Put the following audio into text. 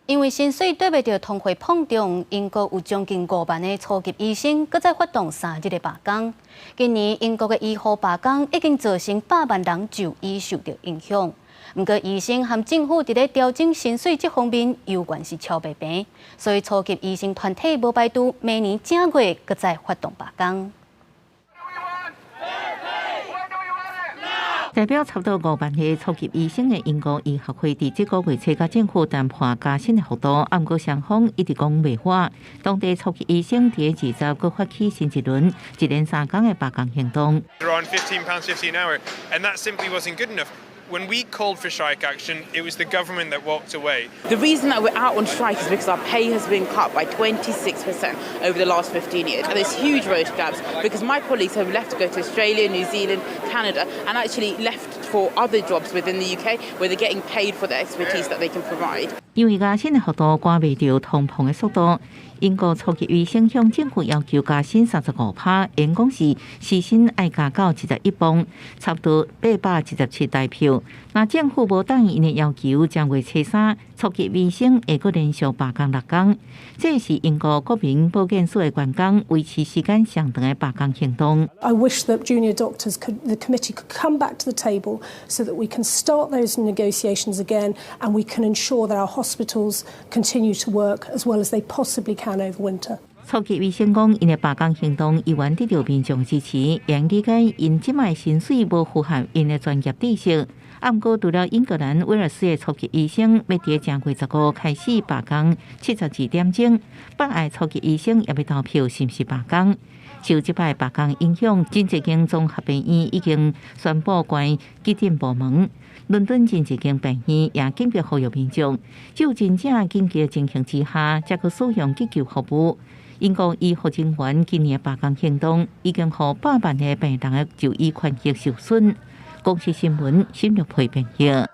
因為薪水對袂著通貨膨脹，英國有將近5萬个初級醫生，閣再發動3日的罷工。今年英國的醫護罷工已經造成百萬人就醫受著影響。毋過醫生和政府佇咧調整薪水這方面猶原是喬袂平，所以初級醫生團體無排除明年正月閣再發動罷工。代表差不多5萬个初級醫生的英國醫學會，佇這個月初佮政府談判加薪的幅度，毋過雙方一直講袂和。當地初級醫生佇20閣發起新一輪一連3工的罷工行動。 They're on £15.50 an hour, and that simply wasn't good enough. When we called for strike action, it was the government that walked away. The reason that we're out on strike is because our pay has been cut by 26% over the last 15 years. And there's huge rota gaps because my colleagues have left to go to Australia, New Zealand, Canada, and actually left for other jobs within the UK where they're getting paid for the expertise that they can provide. 因為加薪的幅度趕袂著通膨的速度，英國初級醫生向政府要求加薪35%，應講是時薪愛加到21磅，差不多877台票。若政府無答應𪜶的要求，正月初三，初級醫生會閣連續罷工6工。這是英國國民保健署的員工維持時間上長的罷工行動。 I wish that junior doctors could, the committee could come back to the table so that we can start those negotiations again and we can ensure that our hospitals continue to work as well as they possibly can over winter. 初級醫生講，𪜶的罷工行動猶原得著民眾支持，會理解𪜶這擺薪水無符合𪜶的專業知識。毋過，除了英格蘭、威爾斯的初級醫生欲佇正月15開始罷工72點鐘，北愛初級醫生也欲投票是毋是罷工。受這擺罷工影響，真濟間綜合病院已經宣布關急診部門。倫敦真濟間病院也緊急呼籲民眾，只有真正緊急的情形之下，才去使用急救服務。英國醫護人員今年罷工行動，已經予百萬个病人的就醫權益受損。公視新聞，新玉佩編譯。